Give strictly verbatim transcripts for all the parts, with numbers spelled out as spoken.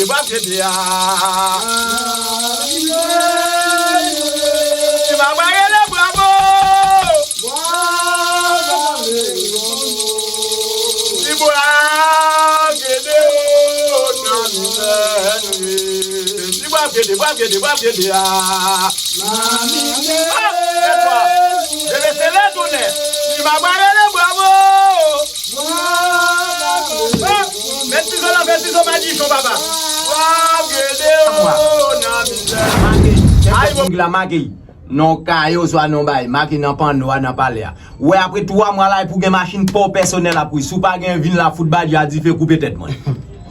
Li pa fete a. Li pa pral rele bravo. Li pral gede o nan mizè nou ye. Li pral gede, pral gede, pral gede a. Mami. Bebe, se lè tounen. Li pa pral rele bravo. Mèt Tizo lan, mèt Tizo madichon, papa. Waw, gede o nan mizè. Make, nenpòt moun ki la make. Non kaye oswa non bay, make nan panno a, nan palè a. Ou wè apre twa mwa la, epi w gen machin pa w pèsonèl ap wi. Si w pa gen vin la fout badja dife koupe tèt mwen.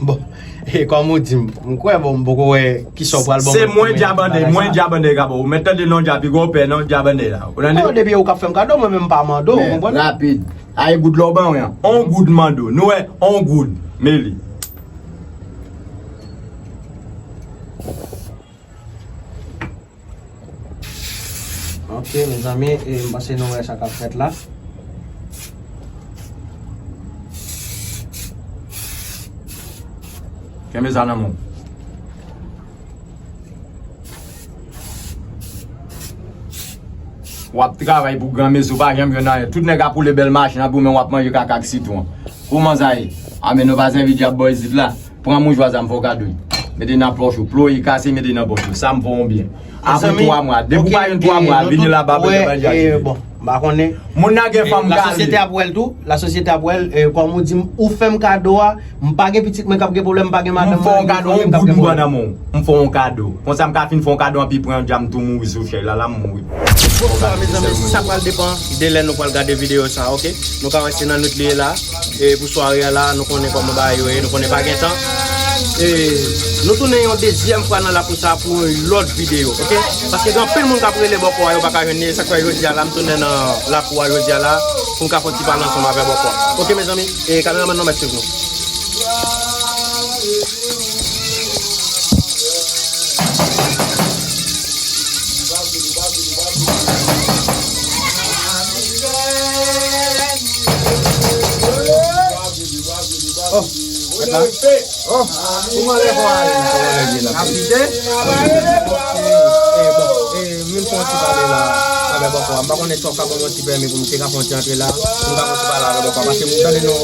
Bon, e kòm ou di m, m kwè bon, m poko wè kisa w pral ban mwen. Se mwen djab anndan, mwen djab anndan e ka ba w. Ou mèt tande non djab, piga w pè non djab anndan la. Ou tande? Oh, depi ou k ap fè m kado, mwen menm m pa mande w, ou konprann? Rapid. A e goud la w ban mwen an. On goud mande w. Nou wè, on goud. Men li. Ok, mezanmi, e, m panse nou wè sa k ap fèt la. Kenbe sa nan men w. W ap travay pou granmesi, w pa janm jwenn anyen. Tout nèg ap woule bèl machin, epi w menm w ap manje kaka ak sitwon. Kòman sa ye? A men nou pa sèvi djab bò isit la. Pran mouchwa sa m fè w kado. Mete nan pòch ou. Ploye kase, mete nan pòch ou. Sa m fè w byen. Apre twa mwa. Depi w pa jwenn twa mwa, vini la ba mwen travay djab. Bon, m pa konnen. Moun nan gen fanm kale. Lasosyete ap wè l tou. Lasosyete ap wè l. E, kòm ou di m, ou fè m kado a. M pa gen pitit mwen k ap gen pwoblèm, m pa gen madanm mwen k ap gen pwoblèm. M fè w kado, on goud m pran nan men w. M fè w kado. Konsa m ka fin fè w kado, anpi pran djab tou mouri sou chèy la, la m mouri. Bonswa, mezanmi, sa pral depann de lè nou pral gade videyo sa, ok? Nou ka wè se nan nwit li ye la. E pou sware a la, nou konnen kòman bagay yo ye, nou konnen pa gen tan. E nou tounen yon dezyèm fwa nan lakou sa pou yon lòt videyo, ok? Paske gen anpil moun k ap rele bòkò a, yo pa ka jwenn li, sa k fè jodi a la, m tounen nan lakou a jodi a la, pou m ka fè yon ti pale ansanm avè bòkò a. Ok, mezanmi, e kameramann nou mèt swiv nou. Oh, mèt la. Oh, kòman lè kò a ye? N ap kite? E, bon, e, m vin fè yon ti pale la avè bòkò a. M pa konnen si w ka ban mwen ti pèmi pou m te ka fè yon ti antre la, pou m ka fè yon ti pale avè bòkò a. Paske m tande nou,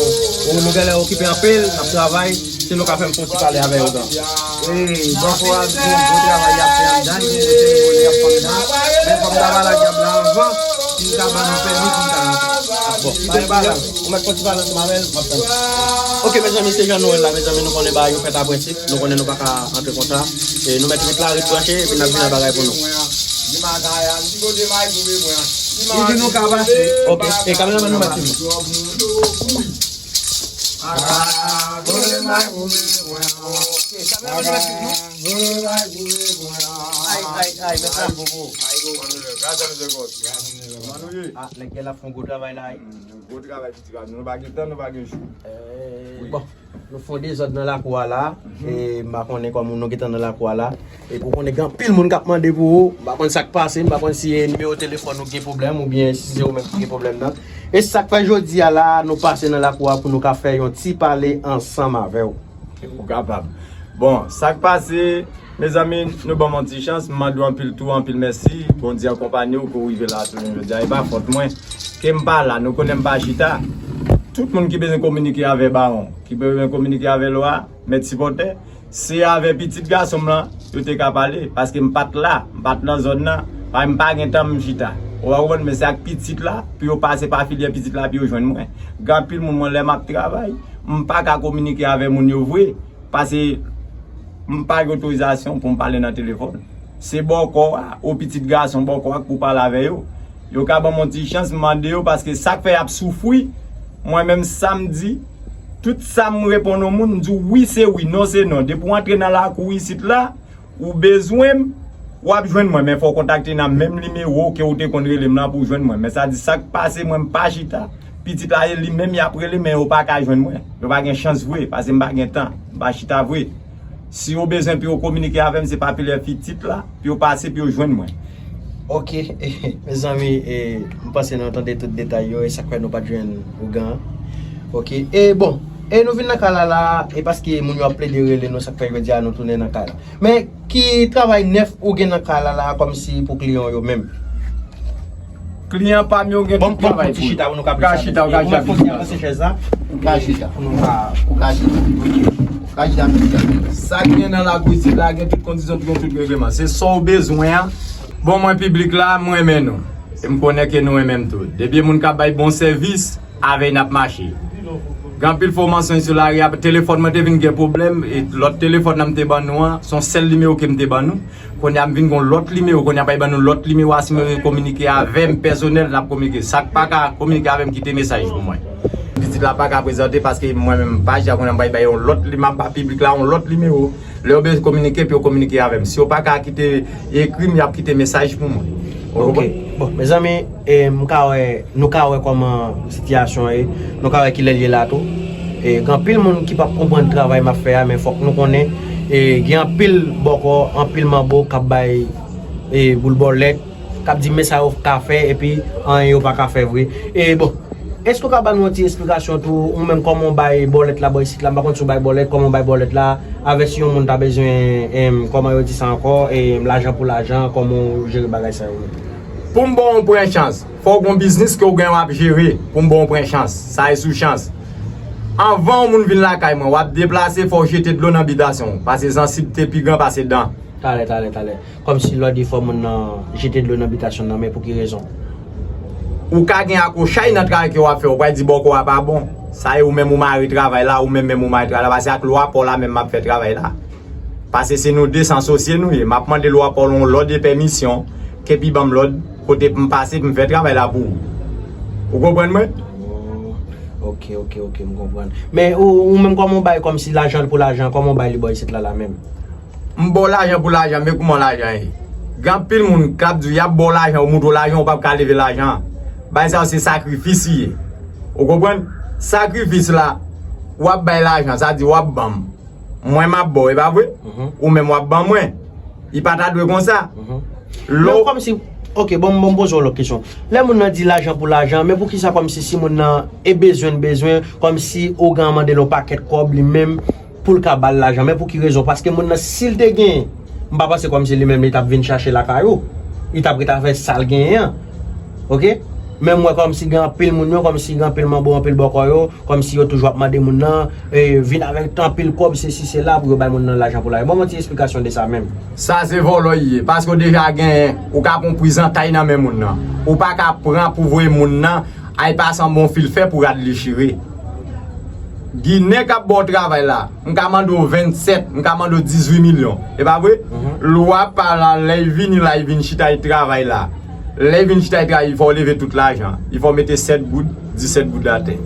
nou genlè okipe anpil, n ap travay. Si nou ka fè m fè yon ti pale avè yo, gran. Wi, bòkò a, bon, bon travay y ap fè anndan, gen kote nou konn y ap fè anndan. Men fò m ta pale ak djab la anvan, si l ka ban nou pèmi pou n ka rantre. Bon, pa gen bagay. Ou mèt fè yon ti pale ansanm avè l, m ap tann. Ok, mezanmi, se jan nou wè l la, mezanmi, nou konnen bagay yo fèt a prensip. Nou konnen nou pa ka antre konsa. E nou mèt ret la, ret branche, epi n ap vin ak bagay pou nou. Li di nou ka pase. Ok, e kameramann nou mèt swiv nou. Ay, ay, ay, mèt la. Ah, nèg la fè yon gwo travay la, wi. Gwo travay, piti pa nou. Nou pa gen tan, nou pa gen jou. Eh, bon, nou fè yon dezòd nan lakou a la. E m pa konnen kòman nou gentan nan lakou a la. E pou konnen gen anpil moun k ap mande pou ou. M pa konn sa k pase, m pa konn si e nimewo telefòn ou gen pwoblèm oubyen si se ou menm ki gen pwoblèm nan. E sa k fè jodi a la, nou pase nan lakou a pou nou ka fè yon ti pale ansanm avè w. Ou kapab. Bon, sa k pase, mezanmi, nou ban m yon ti chans, m mande w anpil tou, anpil mèsi. Bondye akonpaye w ke w rive la jounen jodi a. E pa fòt mwen ke m pa la, nou konnen m pa chita. Tout moun ki bezwen kominike avè Bawon, ki bezwen kominike avè Lwa, mèt sipòtè, se avè pitit gason m lan yo te ka pale, paske m pa t la, m pa t nan zòn nan, pa, m pa gen tan m chita. Ou pa konprann, men se ak pitit la, pou yo pase pa filyè pitit la, pou yo jwenn mwen. Gen anpil moun, mwen, lè m ap travay, m pa ka kominike avè moun yo vre, paske m pa gen otorizasyon pou m pale nan telefòn. Se bòkò a, ou pitit gason bòkò a k pou pale avè yo. Yo ka ban m yon ti chans, m mande yo, paske sa k fè y ap soufri, mwen menm sa m di, tout sa m reponn yon moun, m di w wi se wi, non se non. Depi w antre nan lakou isit la, ou bezwen m, w ap jwenn mwen, men fò w kontakte nan menm nimewo ke w te konn rele m lan pou w jwenn mwen. Men sa di sa k pase, mwen m pa chita. Pitit la, e li menm y ap rele, men yo pa ka jwenn mwen. Yo pa gen chans vre, paske m pa gen tan. M pa chita vre. Si yo bezwen pou yo kominike avè m, se pa pi lè pitit la, pou yo pase, pou yo jwenn mwen. Ok, mezanmi, e, m panse nou tande tout detay yo, e sa k fè nou pa t jwenn ougan an. Ok, e bon, E nou vin nan kay la la, e paske moun yo ap plede rele nou, sa k fè jodi a nou tounen nan kay la. Men ki travay nèf ou gen nan kay la la, kòmsi pou kliyan yo menm? Kliyan pa m yo gen tout travay pou yo. Ou ka chita, ou ka chita. Ou ka chita. Ou ka chita. Sa k gen nan lakou isit la, gen tout kondisyon, gen tout regleman. Se sa w bezwen an. Bon, mwen piblik la, m renmen nou. E m konnen ke nou renmen m tou. Depi moun ka bay bon sèvis, avè y n ap mache. Gen anpil fòmasyon sou lari a, telefòn mwen te vin gen pwoblèm, e lòt telefòn nan m te ban nou an, se yon sèl nimewo ke m te ban nou. Kounye a m vin gen yon lòt nimewo, kounye a pa ban nou lòt nimewo a, si nou vle kominike avè m pèsonèl, n ap kominike. Sa k pa ka kominike avè m, kite mesaj pou mwen. Pitit la pa ka prezante paske mwen menm paj la kounye a m bay bay yon lòt, m ap ba piblik la yon lòt nimewo. Lè yo bezwen kominike, pou yo kominike avè m. Si yo pa ka kite ekri m, y ap kite mesaj pou mwen. Ou konprann? Bon, mezanmi, e, m ka wè, nou ka wè kòman sitiyasyon ye, nou ka wè kilè l ye la tou. E, gen anpil moun ki p ap konprann travay m ap fè a, men fòk nou konnen, e, gen anpil bòkò, anpil manbo k ap bay, e, boul bòlèt, k ap di men sa yo ka fè, epi anyen yo pa ka fè vre. E, bon, èske w ka ban nou yon ti esplikasyon tou, ou menm kòman w bay bòlèt la bò isit la, m pa konn si w bay bòlèt, kòman w bay bòlèt la, avè si yon moun ta bezwen, em, kòman yo di sa ankò, em, lajan pou lajan, kòman w jere bagay sa yo menm? Pou m ba w yon pran chans, fò w gen yon biznis ke w gen w ap jere, pou m ba w yon pran chans, sa e sou chans. Anvan yon moun vin lakay mwen, w ap deplase, fò w jete dlo nan bitasyon w, paske sansib te pi gran pase dan. Talè, talè, talè. Kòmsi lè w di fò moun nan jete dlo nan bitasyon nan, men pou ki rezon? Ou ka gen akochay nan travay ke w ap fè, ou pral di bòkò a pa bon. Sa e ou menm ou mare travay la, ou menm menm ou mare travay la, paske ak lwa pa w la menm m ap fè travay la. Paske se nou de se asosye nou ye. M ap mande lwa pa w yon lòd e pèmisyon, ke pi ban m lòd, kote pou m pase pou m fè travay la pou ou. Ou konprann mwen? Oh, ok, ok, ok, m konprann. Men ou, ou menm kòman w bay kòmsi lajan pou lajan, kòman w bay li bò isit la la menm? M ba w lajan pou lajan, men kòman lajan ye? Gen anpil moun k ap di w y ap ba w lajan, yo montre w lajan, ou p ap ka leve lajan an. Bagay sa yo se sakrifis li ye. Ou konprann? Sakrifis la, w ap bay lajan, sa di w ap ban m. Mwen m ap ba w, e pa vre? Ou menm w ap ban mwen. Li pa ta dwe konsa. Lè w kòmsi, ok, bon, bon, m poze w lòt kesyon. Lè moun nan di lajan pou lajan, men poukisa kòmsi si moun nan e bezwen l bezwen, kòmsi ougan an mande l yon pakèt kòb li menm, pou l ka ba l lajan. Men pou ki rezon? Paske moun nan, si l te genyen, m pa panse kòmsi li menm li t ap vin chache lakay ou. Li t ap ret avè sa l genyen an. Ok? Men m wè kòmsi gen anpil moun yo, kòmsi gen anpil manbo, anpil bòkò yo, kòmsi yo toujou ap mande moun nan, e, vin avèk anpil kòb, sesi, sela, pou yo bay moun nan lajan pou lajan. Ban m yon ti esplikasyon de sa menm. Sa se vòlò li ye. Paske w deja genyen, ou ka pran prizantay nan men moun nan. Ou pa ka pran pou voye moun nan, al pase yon bon fil fè pou rad li chire. Ginen k ap ba w travay la, m ka mande w vennsèt, m ka mande w dizuit milyon. E pa vre? Lwa pa la, lè l vini la, l vin chita l travay la. Lè l vin chita l travay, li fè w leve tout lajan. Li fè w mete sèt goud, disèt goud atè.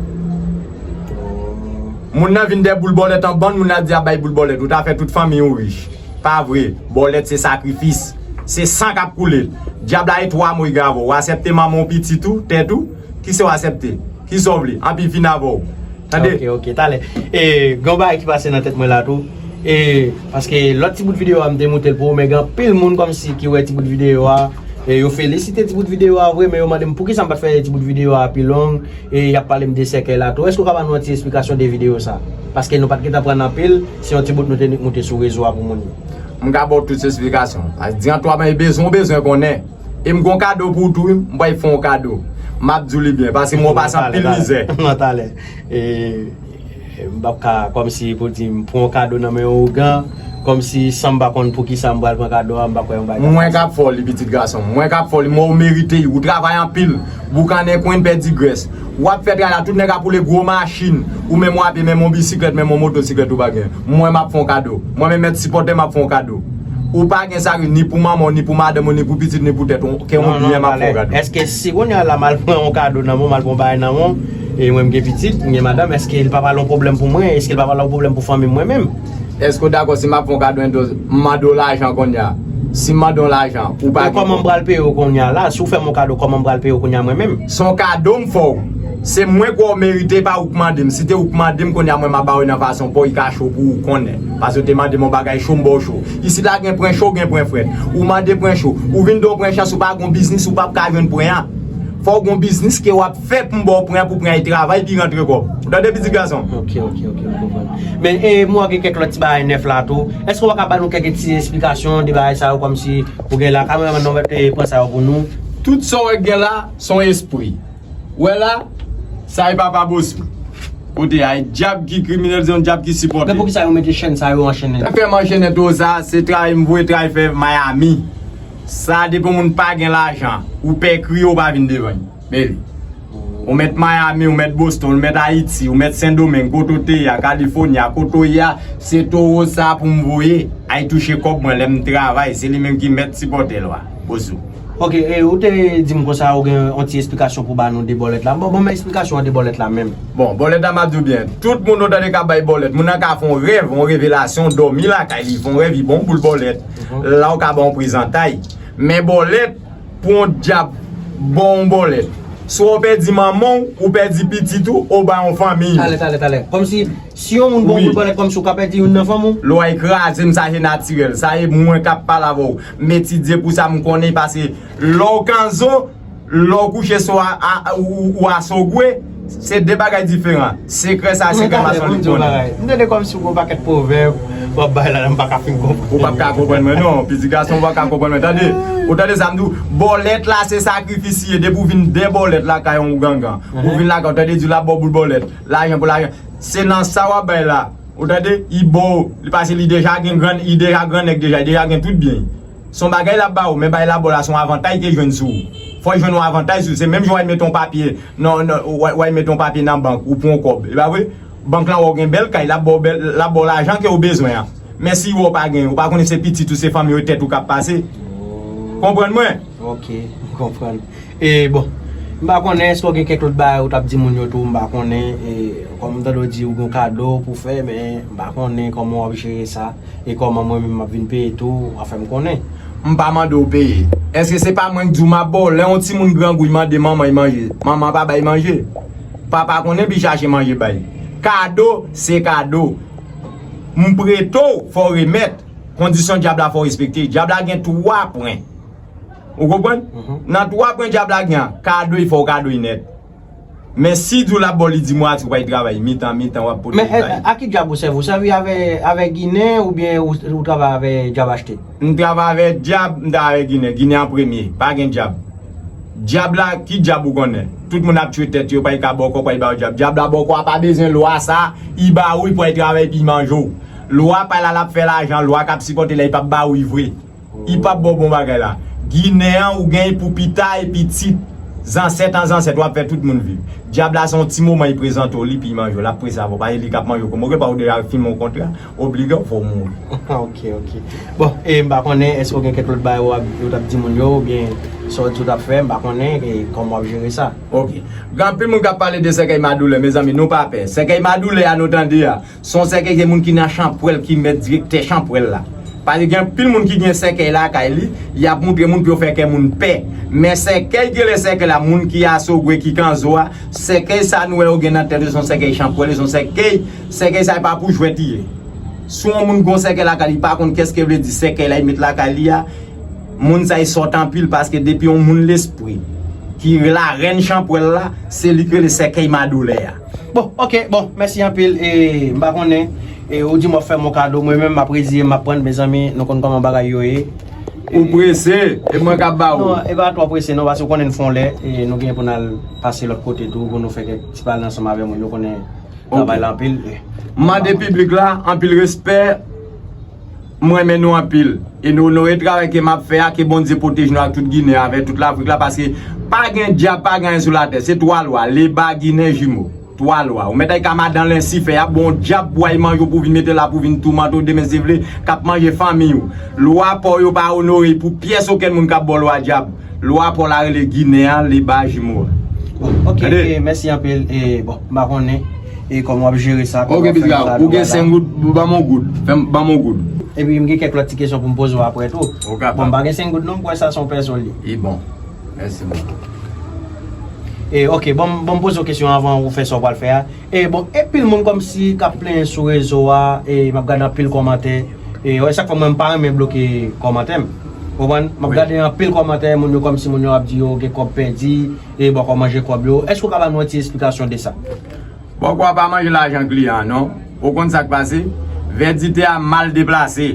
Moun nan vin dèyè boul bòlèt an bann, moun nan di ap bay boul bòlèt. Ou ta fè tout fanmiy ou rich. Pa vre. Bòlèt se sakrifis. Se san k ap koule. Dyab la e twa mo li gen avè w. Ou aksepte manman w, pitit ou, tèt ou. Kisa w aksepte? Kisa w vle? Anpi fin avè w. Tande? Ok, ok, talè. E, gen yon bagay ki pase nan tèt mwen la tou. E, paske lòt ti bout videyo a m te moute l pou ou, men gen anpil moun kòmsi ki wè ti bout videyo a. E, yo felisite ti bout videyo a vre, men yo mande m poukisa m pa t fè ti bout videyo a pi long. E, y ap pale m de sèkèy la tou. Èske w ka ban nou yon ti esplikasyon de videyo sa? Paske nou pa t gentan pran anpil, se yon ti bout nou te nik moute sou rezo a pou moun yo. M ka ba w tout esplikasyon. Paske di an twa mwen bezwen, w bezwen konnen. E m gon kado pou w tou wi, m pral fè yon kado. M ap di w li byen, paske m wè w pase anpil mizè. Nan talè. E, e, m p ap ka, kòmsi pou di m pran yon kado nan men yon ougan, kòmsi san m pa konn poukisa m pral pran kado a, m pa kwè yon bagay. Mwen k ap fè w li, pitit gason m. Mwen k ap fè w li, m wè w merite l, ou travay anpil. Boukannen kwenn pèdi grès. W ap fè travay la, tout nèg ap woule gwo machin. Ou menm w ape menm yon bisiklèt, menm yon motosiklèt ou pa gen. Mwen m ap fè w kado. Mwen menm mèt sipòtè m ap fè w kado. Ou pa gen sa ni pou manman w, ni pou madanm ou, ni pou pitit, ni pou tèt ou. Ke yon byen m ap fè w kado. Èske si kounye a la m al pran yon kado nan men w, m al pran yon bagay nan men w, e mwen m gen pitit, m gen madanm, èske li pa pral yon pwoblèm pou mwen? Èske li pa pral yon pwoblèm pou fanmi m mwen menm? Èske w dakò si m ap fè w kado, m mande w lajan kounye a? Si m mande w lajan, ou pa gen. Kòman m pral peye w kounye a la? Si w fè m yon kado, kòman m pral peye w kounye a mwen menm? Se yon kado m fè w. Se mwen kwè w merite, pa ou k mande m. Si te ou k mande m, kounye a mwen m ap ba w nan fason pa w, li ka cho pou ou konnen. Paske w te mande m yon bagay cho, m ba w cho. Isit la gen pwen cho, gen pwen frèt. Ou mande pwen cho. Ou vin di w pwen chans, ou pa gen yon biznis, ou p ap ka jwenn pwen an. Fò w gen yon biznis ke w ap fè pou m ba w pran, pou pran al travay, pi rantre kòb. Ou tande, pitit gason? Ok, ok, ok, m konprann. Men, e, m wè gen kèk lòt ti bagay nèf la tou. Èske w pa ka ba nou kèk ti esplikasyon de bagay sa yo, kòmsi ou gen la, kameramann nan mèt, e, pran sa yo pou nou? Tout sa w wè gen la, se yon espri. Ou wè la, sa e papa Bosou. Kote a, e dyab ki kriminèl, se yon dyab ki sipòte. Men poukisa yo mete chèn sa yo an chèn? Fè m an chèn tou sa, se travay m voye travay fè Miami. Sa depi yon moun pa gen lajan, ou pè kriye, ou pa vin devan li. Men li. Ou mèt Miami, ou mèt Boston, ou mèt Ayiti, ou mèt Sendomeng, kote w te ye a, California, kote w ye a, se towo sa pou m voye. Ay touche kòb mwen lè m travay, se li menm ki mèt sipòte lwa. Bosou. Ok, e, ou te di m konsa ou gen yon ti esplikasyon pou ba nou de bòlèt la. Bon, ban m esplikasyon an de bòlèt la menm. Bon, bòlèt la m ap di w byen. Tout moun ou tande k ap bay bòlèt, moun nan ka fè yon rèv, yon revelasyon, dòmi lakay li, fè yon rèv, li ba w boul bòlèt. Mhm. La ou ka ba yon prezantay. Men bòlèt, pou yon dyab ba w yon bòlèt. Swa w pèdi manman w, ou pèdi pitit ou, ou bay yon fanmi. Talè, talè, talè. Kòmsi, si yon moun ba w boul bòlèt, kòmsi ou ka pèdi youn nan fanmi w. Lwa e kraze m, sa se natirèl. Sa e mwen k ap pale avè w. M etidye pou sa, m konnen, paske lè w kanzo, lè w kouche sou a, a, ou, ou asogwe, se de bagay diferan. Sekrè sa, sekrè mason li konnen. M tande kòmsi w gon pakèt pwovèb w ap bay la, m pa ka fin konprann. Ou p ap ka konprann mwen non, pitit gason, ou p ap ka konprann mwen. Tande, ou tande sa m di w, bòlèt la se sakrifis li ye, depi w vin dè bòlèt lakay yon ougangan. Ou vin lakay, ou tande di l ap ba w boul bòlèt, lajan pou lajan. Se nan sa w ap bay la, ou tande, li ba w, li pase, li deja gen gran, li deja gran nèg deja, li deja gen tout byen. Se yon bagay l ap ba w, men bagay l ap ba w la se yon avantay ke jwenn sou ou. Fò l jwenn yon avantay sou ou. Se menm jan w al mete yon papye nan, nan, w al, w al mete yon papye nan bank, ou pran yon kòb. E pa vre? Bank lan wè w gen bèl kay, l ap ba w bèl, l ap ba w lajan ke w bezwen an. Men si wè w pa gen, ou pa konnen se pitit ou, se fanmi ou, tèt ou k ap pase. Konprann mwen? Ok, m konprann. E bon, m pa konnen èske w gen kèk lòt bagay ou t ap di moun yo tou, m pa konnen. E kòm m tande w di ou gen yon kado pou fè, men m pa konnen kòman w ap jere sa. E kòman mwen menm m ap vin peye tou, w ap fè m konnen. M pa mande w peye. Èske se pa mwen k di w m ap ba w? Lè yon timoun grangou, li mande manman l manje. Manman pa bay manje. Papa konnen pi chache manje bay. Kado, se kado. M prete w, fò w remèt. Kondisyon dyab la fò w respekte. Dyab la gen twa pwen. Ou konprann? Mhm. Nan twa pwen dyab la gen an, kado, fò w kado nèt. Men si di w l ap ba w li di mwa, ou pral travay mitan, mitan, w ap pote li bay. Men, e, a ki dyab ou sèvi? Ou sèvi avè, avè ginen oubyen ou, ou travay avè dyab achte? M travay avè dyab, m travay avè ginen. Ginen an premye. Pa gen dyab. Dyab la, ki dyab ou konnen? Tout moun ap tchwe tèt yo, pa ka bòkò, pa ba yo dyab. Dyab la bòkò a pa bezwen lwa sa, li ba ou, li pral travay epi li manje w. Lwa pa la, l ap fè lajan, lwa k ap sipòte la, li p ap ba ou vre. Li p ap ba w bon bagay la. Ginen an, ou gen pou pita e pitit. Zansèt an zansèt, w ap fè tout moun viv. Dyab la, se yon ti moman, li prezante w li, pi li manje w, l ap prese avè w. Pa e li k ap manje w kòm, ou gen pa ou deja fimen yon kontra, oblike w fò w mouri. Ok, ok. Bon, e m pa konnen, èske w gen kèk lòt bagay w ap, w t ap di moun yo, oubyen sa w di w t ap fè, m pa konnen, e kòman w ap jere sa. Ok. Gen anpil moun k ap pale de sèkèy madoulè, mezanmi, nou pa pè. Sèkèy madoulè a nou tande a, se yon sèkèy ke moun ki nan chanpwèl ki mèt, direktè chanpwèl la. Paske gen anpil moun ki gen sèkèy lakay li, y ap montre moun pou yo fè kè moun pè. Men sèkèy ki rele sèkèy la, moun ki asogwe, ki kanzo a, sèkèy sa nou wè yo gen nan tèt yo, se yon sèkèy chanpwèl, se yon sèkèy, sèkèy sa e pa pou jwèt li ye. Si yon moun gon sèkèy lakay li, pa konn kès ke vle di sèkèy la, li met lakay li a, moun sa e sòt anpil, paske depi yon moun lespri ki larèn chanpwèl la, se li k rele sèkèy madoulè a. Bon, ok, bon, mèsi anpil. E, m pa konnen, e, ou di m w ap fè m yon kado, mwen menm m ap reziye, m ap pran, mezanmi, nou konn kòman bagay yo ye. Ou prese, e mwen k ap ba ou. Non, e pa twò prese, non, paske ou konnen n fè yon lè, e nou gen pou n al pase lòt kote tou, pou nou fè kèk ti pale ansanm avè moun yo, konnen travay la anpil. E, m mande piblik la, anpil respè. M renmen nou anpil. E nou onore travay ke m ap fè a, ke Bondye pwoteje nou ak tout Ginen, avèk tout Lafrik la, paske pa gen dyab, pa gen anyen sou latè. Se twa lwa, Leba, Ginen, Jimo. Twa lwa. Ou mèt al ka madan Lensifè, y ap ba w dyab pou al manje w, pou vin mete la, pou vin toumante w, demen si Dye vle, k ap manje fanmi w. Lwa pa w yo pa onore pou pyès okenn moun k ap ba w lwa dyab. Lwa pa w la rele Ginen an, Leba, Jimo a. Bon, ok, e, mèsi anpil. E, bon, m pa konnen, e, kòman w ap jere sa, kòman w ap fè sa. Ok, pitit gason, ou gen senk goud, ban m yon goud. Fè m, ban m yon goud. Epi, m gen kèk lòt ti kesyon pou m poze w apre tou. Ou kapab. Bon, m pa gen senk goud non, m kwè sa se yon pèsol li. E bon. Mèsi, mon. E, ok, bon, bon, m poze w kesyon anvan ou fè sa w pral fè a. E, bon, anpil moun kòmsi k ap plenyen sou rezo a, e, m ap gade anpil kòmantè. E, wè, sa k fè mwen, m pa renmen bloke kòmantè m. Konprann? M ap gade anpil kòmantè, moun yo kòmsi moun yo ap di yo gen kòb pèdi, e bòkò manje kòb yo. Èske w ka ba nou yon ti esplikasyon de sa? Bòkò a pa manje lajan kliyan an, non. Ou konn sa k pase? Vèditè a mal deplase.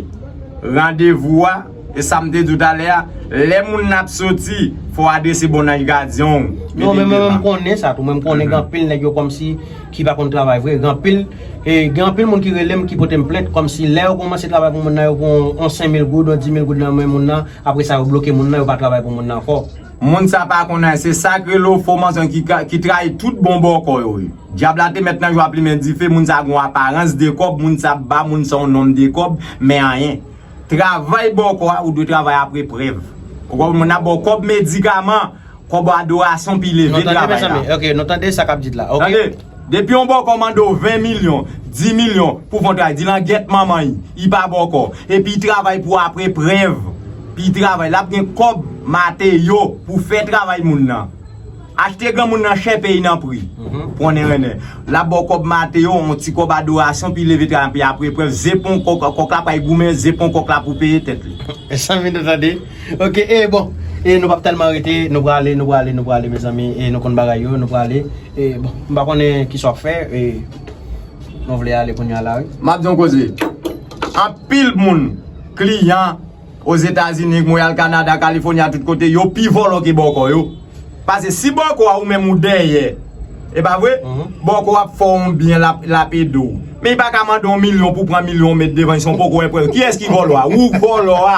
Randevou a, e sa m te di w talè a, lè moun nan ap soti, fò w adrese bon anj gadyen w. Non, men mwen menm m konnen sa tou. Mwen m konnen gen anpil nèg yo kòmsi ki pa konn travay vre. Gen anpil, e, gen anpil moun ki rele m, ki pote m plent, kòmsi lè yo kòmanse travay pou moun nan, yo pran yon senk mil goud, yon dis mil goud nan men moun nan, apre sa yo bloke moun nan, yo pa travay pou moun nan ankò. Moun sa pa konn anyen, se sa k rele w fo mason ki ka, ki trayi tout bon bòkò yo ye. Dyab la te mèt nan jwa plimen dife, moun sa gon aparans de kòb, moun sa ba moun sa yon nonm de kòb, men anyen. Travay bòkò a, ou dwe travay apre prèv. Ou konprann, moun nan ba w kòb medikaman, kòb adorasyon pi leve travay la. Ok, nou tande sa k ap di la. Ok. Tande, depi yon bòkò mande w ven milyon, dis milyon pou fè yon travay, di l an gyèt manman l, li pa bòkò. Epi li travay pou apre prèv. Pi li travay, l ap gen kòb mateyo pou fè travay moun nan. Achte granmoun nan chè peyi nan pri. Pran nen rennen. L ap ba w kòb mateyo, yon ti kòb adorasyon, pi leve travay, pi apre prèv, zepon kòk, kòk la pral goumen, zepon kòk la pou peye tèt li. Mezanmi, nou tande? Ok, e bon, e nou p ap tèlman rete, nou prale, nou prale, nou prale, mezanmi, e nou konn bagay yo, nou prale. E bon, m pa konnen kisa w ap fè, e nou vle ale kounye a la, wi. M ap di yon koze. Anpil moun, kliyan, Ozetazini, Montréal, Kanada, California, tout kote, yo pi vòlò ke bòkò yo. Paske si bòkò a ou menm ou dèyè, e pa vre? Bòkò a ap fè w yon byen, l ap, l ap ede w. Men li pa ka mande w yon milyon pou pran milyon w met devan l, si w poko wè prèv. Kiyès ki vòlò a? Ou k vòlò a.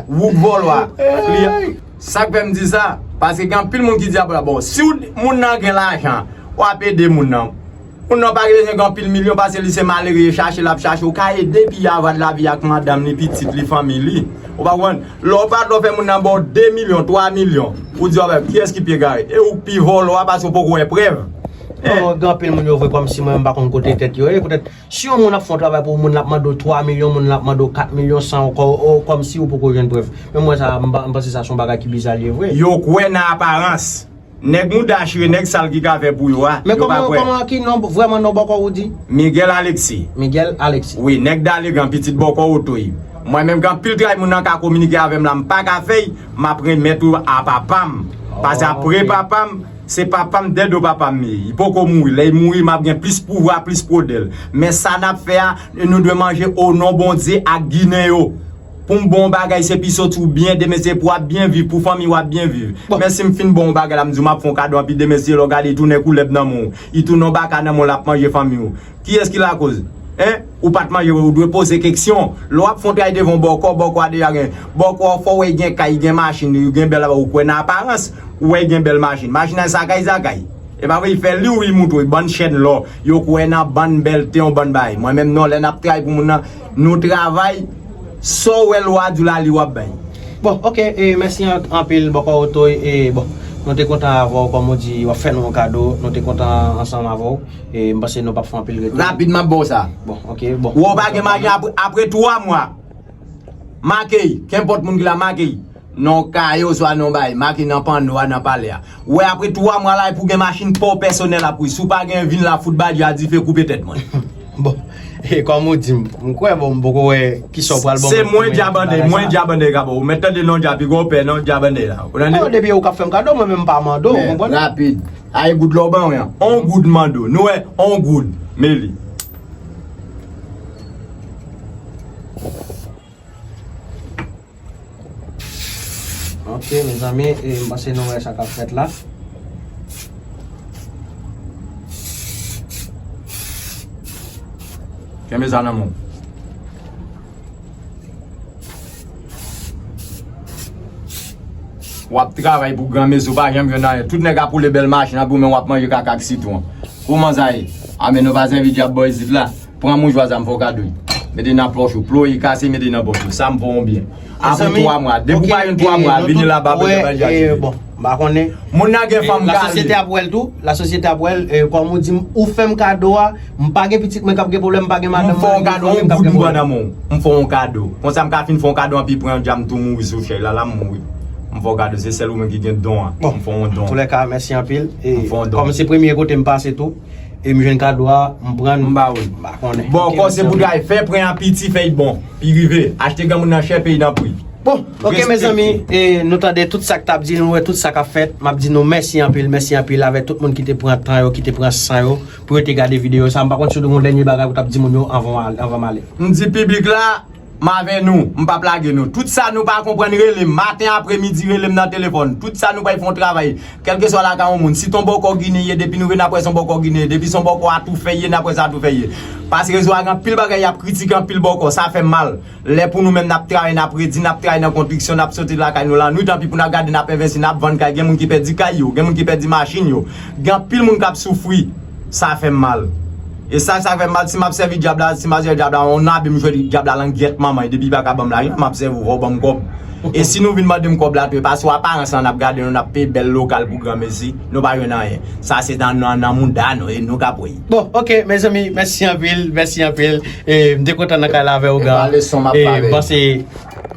Ou k vòlò a. Kliyan. Sa k fè m di sa? Paske gen anpil moun ki di, "A, bon, si w, moun nan gen lajan, w ap ede moun nan." Moun nan pa bezwen gen anpil milyon, paske li se malere, chache l ap chache. Ou ka ede piya va de lavi ak madanm li, pitit li, fanmi li. Ou pa konprann? Lè w pa, lè w fè moun nan ba w de milyon, twa milyon, ou di, "A, kiyès ki pi egare?" E ou k pi vòlò a, paske w poko wè prèv. Bon, gen anpil moun yo vre kòmsi mwen menm m pa konn kote tèt yo ye. Poutèt, si yon moun ap fè yon travay pou ou, moun l ap mande w twa milyon, moun l ap mande w kat milyon san, ou kò-, ou kòmsi ou poko jwenn prèv. Men mwen sa, m pa, m panse sa se yon bagay ki biza l ye vre. Yo kwè nan aparans. Nèg mouda chire, nèg sal ki ka fè pou yo a, men yo pa kòman, kwè. Kòman, ki non, vrèman non bòkò ou di? Miguel Alexis. Miguel Alexis. Wi, nèg Dalegan, pitit bòkò oto wi. Mwen menm, gen anpil travay moun nan ka kominike avè m la, m pa ka fè l, m ap remèt ou a papa m. Paske apre papa m, se papa m, dèdo papa m ye. Li poko mouri. Lè li mouri, m ap gen plis pouvwa, plis pwodèl. Men sa n ap fè a, nou dwe manje o non Bondye ak Ginen yo. Pou m ba w yon bagay, se pi soti w byen, demen se pou w ap byen viv, pou fanmi w ap byen viv. Men si m fin ba w yon bagay la, m di w m ap fè yon kado, anpi demen se lè w gade, li tounen koulèb nan men w, li tounen yon baka nan men w, l ap manje fanmi w. Kiyès ki lakoz? Hein? Ou pa t manje, ou dwe poze keksyon. Lè w ap fè yon travay devan yon bòkò, bòkò a deja gen. Bòkò a fò w wè gen kay, gen machin, gen bèl, ou kwè nan aparans, ou wè gen bèl machin. Machin nan sa kay, sa kay. E pa vre, li fè li wi, li moutre w bann chèn lò. Yo kwè nan bann bèlte, yon bann bagay. Mwen menm non, lè n ap travay pou moun nan, nou travay, sa w wè lwa di w la, li w ap bay. Bon, ok, e mèsi an-, anpil, bòkò oto, e bon, nou te kontan avè w, kòm ou di, w ap fè nou yon kado, nou te kontan ansanm avè w, e m panse nou p ap fè anpil rete. Rapid, m ap ba w sa. Bon, ok, bon. Ou wè w pa gen machin apre, apre twa mwa. Make, kenpòt moun ki la, make. Non kaye oswa non bay, make nan panno a, nan palè a. Ou wè apre twa mwa la, e pou gen machin pa w pèsonèl ap wi. Si w pa gen, vin la, fout badje a dife, koupe tèt mwen. Bon, e kòm ou di m, m kwè, bon, m poko wè kisa w pral ban mwen. Se mwen djab anndan, mwen djab anndan ka ba w. Ou mèt tande non djab, piga w pè non djab anndan la. Ou tande? Oh, depi ou k ap fè m kado, mwen menm m pa mande w, ou konprann? Rapid. A, e goud la w ban mwen an. On goud m mande w. Nou wè, on goud. Men li. Ok, mezanmi, e, m panse nou wè sa k ap fèt la. Kenbe sa nan men w. W ap travay pou granmesi, w pa janm jwenn anyen. Tout nèg ap woule bèl machin, ap goumen, w ap manje kaka ak sitwon. Kòman sa ye? A, men nou pa sèvi djab bò isit la. Pran mouchwa sa, m fè w kado l. Mete nan pòch ou. Ploye kase, mete nan pòch ou. Sa m fè w yon byen. Apre twa mwa, depi w pa jwenn twa mwa, vini la ba mwen, bon, m pa konnen. Moun nan gen fanm, lasosyete ap wè l tou. Lasosyete ap wè l, e, kòm ou di m, ou fè m kado a, m pa gen pitit mwen k ap gen pwoblèm, m pa gen madanm mwen k ap gen pwoblèm. M fè w yon kado. Konsa m ka fin fè w yon kado, anpi pran yon djab, m tou mouri sou chèz la, la m mouri. M fè w kado, se sèl ou menm ki gen don an. M fè w yon don. Bon, antoulèka, mèsi anpil. E, kòm se premye kote m pase tou, e m jwenn kado a, m pran l, m ba w l. M pa konnen. Bòkò se pou travay, fè pran an piti, fè l bon. Pi rive, achte granmoun nan chè, peye nan pri. Bon, ok, mezanmi, e, nou tande tout sa k t ap di, nou wè tout sa k ap fèt. M ap di nou mèsi anpil, mèsi anpil avèk tout moun ki te pran tan yo, ki te pran san yo pou yo te gade videyo sa. M pa konn si w gen yon dènye bagay ou t ap di moun yo anvan w al-, anvan m ale. M di piblik la, m avè nou, m p ap lage nou. Tout sa nou pa konprann, rele m. Maten, apremidi, rele m nan telefòn. Tout sa nou pa fè yon travay. Kèlkeswa lakay yon moun, si t on bòkò Ginen ye, depi nou rive n ap wè s on bòkò Ginen ye. Depi s on bòkò Atoufè ye, n ap wè s Atoufè ye. Paske rezo a gen anpil bagay y ap kritike, anpil bòkò. Sa fè m mal. Lè pou nou menm n ap travay, n ap redi, n ap travay nan konstriksyon, n ap soti lakay nou lannwit, anpi pou n ap gade n ap envesti, n ap vann kay, gen moun ki pèdi kay yo, gen moun ki pèdi machin yo, gen anpil moun k ap soufri, sa fè m mal. E sa, sa fè m mal, si m ap sèvi dyab la, si m ap sèvi dyab la, on abe m jwe dyab la langyèt manman, e depi pa ka ban m lajan, m ap sèvi w, fò w ban m kòb. E si nou vin mande m kòb la tou, e paske w aparans lan n ap gade nou, n ap peye bèl lokal pou granmesi, nou pa jwenn anyen. Sa se nan, nan, nan mouda nou, e nou k ap wè. Bon, ok, mezanmi, mèsi anpil, mèsi anpil. E, m te kontan nan kay la avè w, Gran. E, m panse,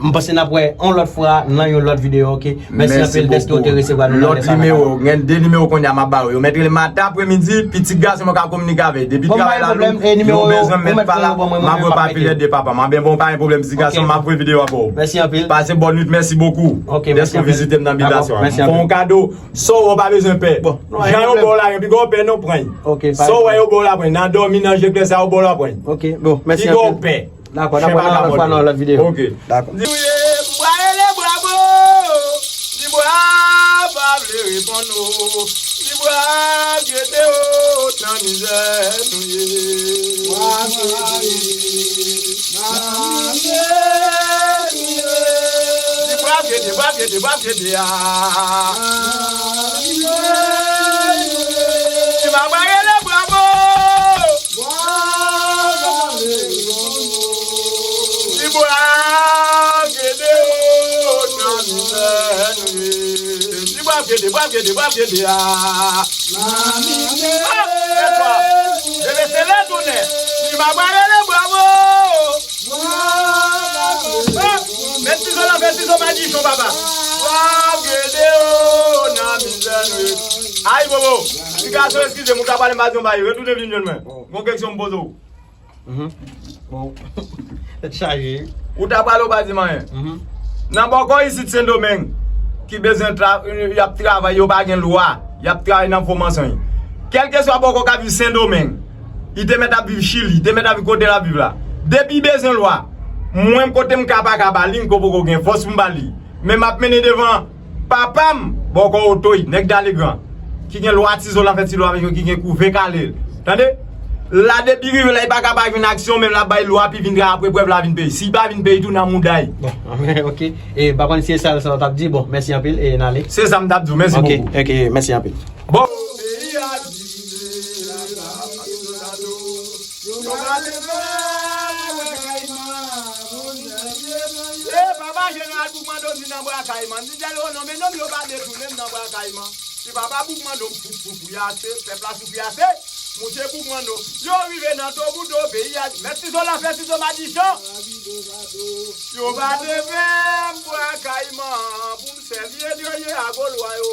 m panse n ap wè yon lòt fwa nan yon lòt videyo, ok? Mèsi anpil dèske w te resevwa nou nan lè sa. Lòt nimewo, gen de nimewo kounye a m ap ba w yo. Mèt rele m maten, apremidi, pitit gason mwen ka kominike avè. Depi travay la lou, yo bezwen m mèt pa la, m ap wè pa filè de papa m. Anben bon, pa gen pwoblèm, pitit gason, m ap voye videyo a ba w. Mèsi anpil. Pase bòn nwit, mèsi bokou. Dèske w vizite m nan bitasyon an. Fè yon kado, sa w wè w pa bezwen pè. Jan yo ba w la, yon piga w pè non, pran. Sa w wè yo ba w la, pran. Nan dòmi, nan je klè, sa yo ba w la, pran. Ok, bon, mèsi anpil. Piga w pè. Dakò, n ap wè nan lòt fwa, nan lòt videyo. Ok. Dakò. Di w ye, m pral rele bwa bro. Di bwa pa vle reponn ou. Di bwa gede o nan mizè nou ye. Bwa gede, nan mizè nou ye. Di bwa gede, bwa gede, bwa gede a. Di bwa pa rele bwa bro. Di bwa gede o nan mizè nou ye. Di bwa gede, bwa gede, bwa gede a. Bebe se lè tounen. Di bwa pa rele bwa bro. Mèt Tizo la fè Tizo madichon papa. Bwa gede o nan mizè nou ye. Ay bobo. Ti gason eskize m, ou ka pale m pa di yon bagay. Retounen vin jwenn mwen. Gon keksyon m poze w. Mhm. Bon. Tèt chaje. Ou ta pale ou pa di m anyen. Mhm. Nan bòkò isit Sendomeng, ki bezwen tra-, y ap travay, yo pa gen lwa, y ap travay nan fo mansonj. Kèlkeswa bòkò k ap viv Sendomeng, li te mèt ap viv Chili, li te mèt ap viv kote l ap viv la. Depi bezwen lwa, mwen kote m ka pa ka ba li, m ko poko gen fòs pou m ba li. Men m ap mennen devan papa m, bòkò Otoy, nèg Dalegran, ki gen lwa Tizo la fè Tizo avèk yo, ki gen kouve kale l. Tande? La depi rive la, li pa ka pa jwenn aksyon, men l ap bay lwa, pi vin apre prèv la vin peyi. Si li pa vin peyi tou, nan mouda l. Bon, ok. E, pa konn si e sa, sa w t ap di. Bon, mèsi anpil, e n ale. Se sa m t ap di w, mèsi bokou. Ok, mèsi anpil. Bon. Yo pa te fè bwa Kayiman pou n sèvi yo ye. E papa jeneral Boukman Dòmi nan bwa Kayiman. Di tèl o non, men non, yo pa detounen m nan bwa Kayiman. Di papa Boukman Dòmi pou, pou, pou yase, pèp la soufri ase. Mouche Boukman Dòmi. Yo rive nan Tobouto, peyi a. Mèt Tizo la fè Tizo madichon. Yo pa te fè m bwa Kayiman pou m sèvi yo ye a Golwa yo.